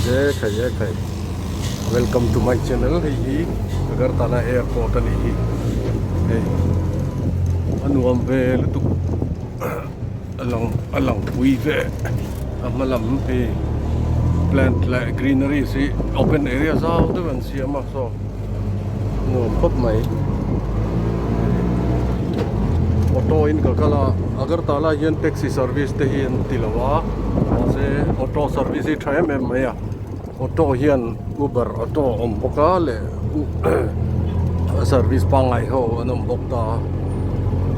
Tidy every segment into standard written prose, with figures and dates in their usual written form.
Ekhai ekhai welcome to my channel hei hi Agartala airport a nih hi hei a nuam ve lutuk a lang a lang pui ve a hma lam hei plant leh greeneries hi open area zau deuh an siam a saw nuam khawp mai auto in ka kal a Agartala hian taxi service te hi an ti lo a mahse auto service hi tha em em mai a auto hian uber auto a awm bawk a leh service pangngai ho an awm bawk ta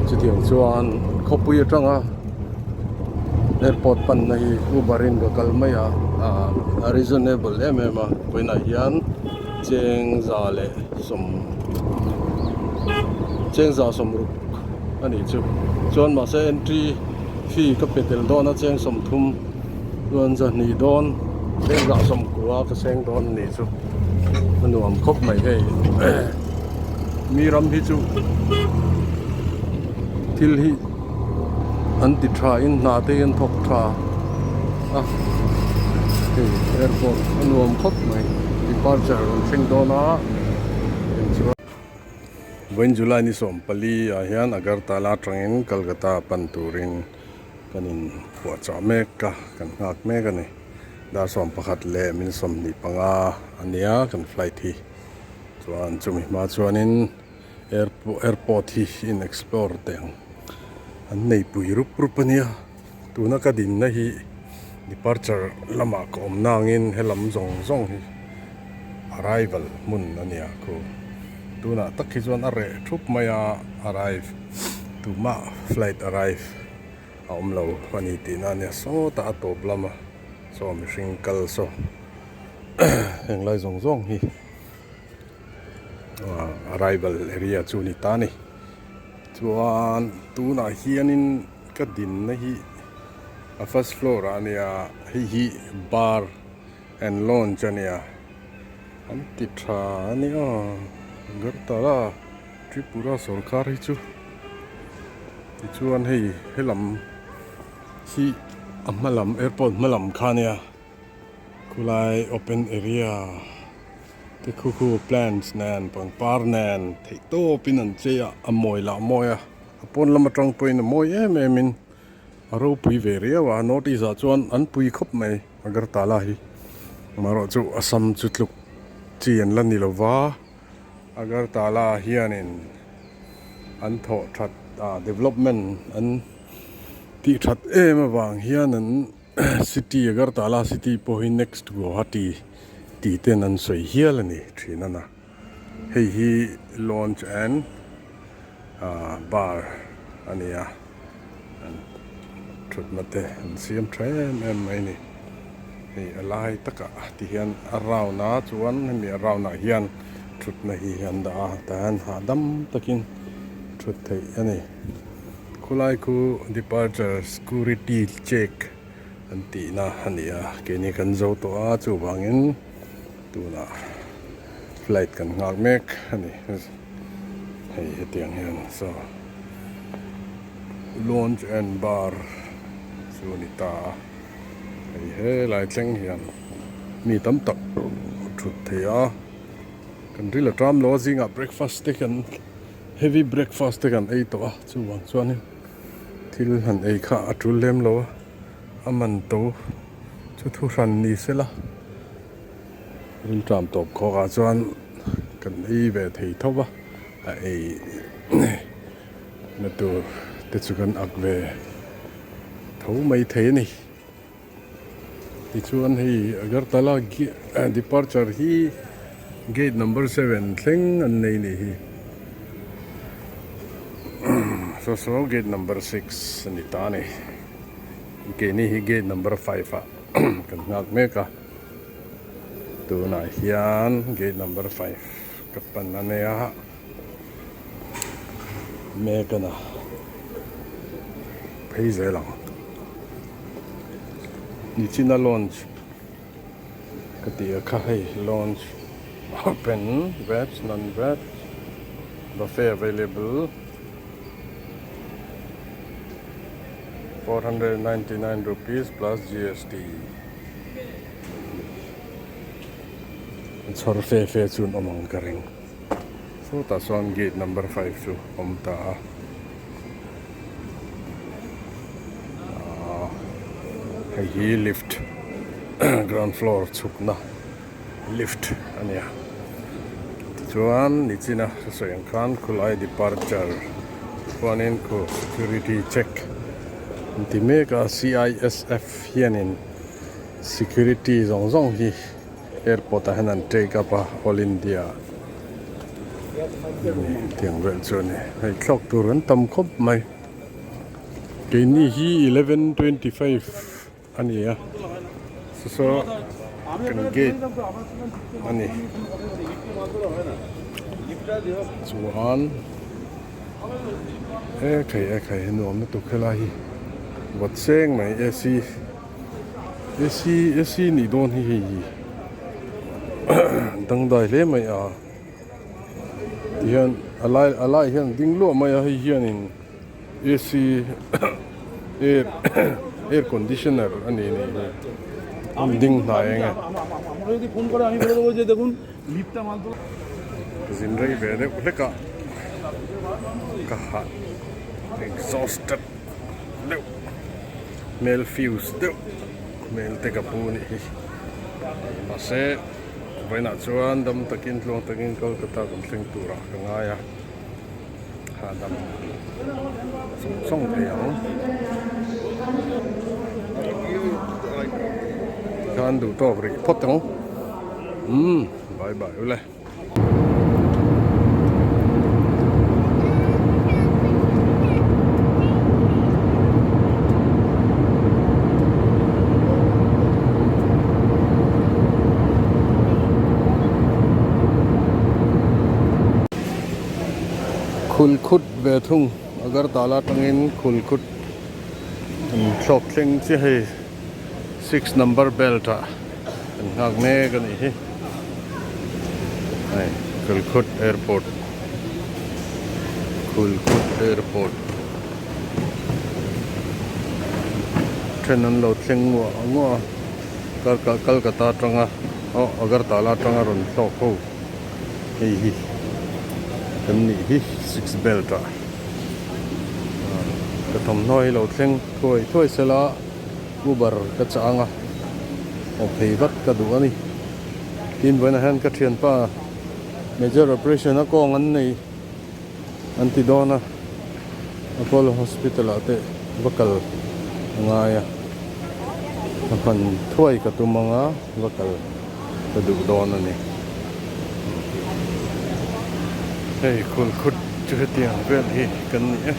chutiang chuan khawpui atanga airport panna hi uber in ka kal mai a a reasonable em em a vawiinah hian. Cheng za leh sawm cheng za sawm ruk a nih chu chuan mahse entry fee ka pe tel dawn a cheng 30 chuan zahnih dawn cheng za sawm kua ka seng dawn a nih chu a nuam khawp mai hei mi ram hi chu thil hi an ti tha in hna te hi an thawk tha a hei airport a nuam khawp mai departure rawn thleng dawn a chuan vawiin July ni 14 ah hian Agartala atangin Kolkata pan turin kan in puahchah mek a kan nghak mek a ni dar 11 leh min 25 a nia kan flight hi chuan chumi hma chuanin. Airport hi in explore teh ang an nei pui rup rup a nia tuna ka dinna hi departure lamah ka awm nangin helam zawng zawng hi arrival hmun a nia khu tunah tak hi chuan a reh thup mai a arrive tumah flight arrive a awm lo a ni tihna a nia sawtah a tawp lama saw mihring kal saw henglai zawng zawng hi. Arrival area chu ni ta a ni chuan tunah hianin ka dinna hi a first floor ah a nia hei hi bar and lounge a nia an ti tha a nia Agartala Tripura sawrkar hi chu tichuan hei helam hi a hma lam airport hma lam kha a nia. Khulai open area te khu khu plants nen pangpar nen theih tawp in an chei a a mawi lah mawi a a pawn lam atang pawhin a mawi em em in a ropui ve riau a north east ah chuan an pui khawp mai Agartala hi amaherawh chu Assam chu tluk chi an la ni lova Agartala hianin an thawh that a development an tih that em avang hian an. City Agartala city pawh hi next Guwahati tih ten an sawi hial a ni thin a na. Hei hi lounge and bar a ni a, an thutna te an siam tha em em mai a ni. Hei a lai takah ti hian a round a chuan hemi a round ah hian thutna hi an dah a tah hian hahdam takin thut theih a ni. Khulai khu departure security check an tihna a ni a, keini kan zo tawh a chuvangin tunah flight kan nghak mek a ni hei hetiang hian saw lounge and bar chu a ni ta a hei helai thleng hian mi tam tak thut theih a kan ril a ṭam lo a zingah breakfast te kan. Heavy breakfast te kan ei tawh a chuvang chuanin thil han ei kha a tul lem lo a a man to chu thu hran ni sela rilṭam tawp khawk ah chuan kan ei ve thei tho va a ei na tur te chu kan ak ve tho mai thei a ni. Tichuan hei Agartala departure hi gate number 7 thleng an nei nih hi saw saw gate number 6 a ni ta a ni keini hi gate number 5 ah kan nghak mek a tunah hian gate number 5 ka pan a nia mek a na phei zel ang. Nichina launch ka tih a kha hei launch open veg non veg buffet available 499 rupees plus GST. Chhawr fe fe chu an awm ang ka ring. Sawtah chuan gate number five chu a awm ta a. Ahh hei hi lift ground floor chhukna lift a nia. Tichuan nichina ka sawi ang khan khulai departure chuanin khu security check an ti mek a C_I_S_F hianin security zawng zawng hi. Airport ah hian an take up a all India tiang vel chu a ni hei thlawk tur an tam khawp mai keini hi 11:25 a ni a saw saw kan gate a ni chuan e khai e khai nuam lutuk helai hi vawt seng mai A_C. AC AC nih dawn hi hei hi dangdai hle mai a tihian a lai a lai hian a ding luah mai a hei hianin AC air air conditioner a ni nih hi an ding hnai eng e. Zin rei ve deuh hlek a ka hah exhausted deuh. Hmel fuse deuh hmel te ka pu anih hi mahse vawiinah chuan dam takin tluang takin Kolkata kan thleng turah ka ngai a hahdam sawng sawng thei ang tikhan duh tawk rih phawt ang umm bye bye ule. Khulkhut ve thung Agartala atangin Khulkhut an thlawk thleng chiah hei six number belt ah an nghak mek a nih hi. Hei Khulkhut airport Khulkhut airport then an lo thleng nguah nguah a Kalka Kalkata atanga aw Agartala atanga rawn hlawk ho hei hi kan nih hi six belt ah ka thawmhnaw hi lo thleng thuai thuai sela. Uber ka chang a, aw phei vat ka duh a ni. Tin vawiinah hian ka thianpa major operation a kawng an nei an ti dawn a, Apollo hospital ah te va kal a ngai a, ka hman thuai ka tum ang a, va kal ka duh dawn a ni. Hei khulkhut chu hetiang vel hi kan ni e.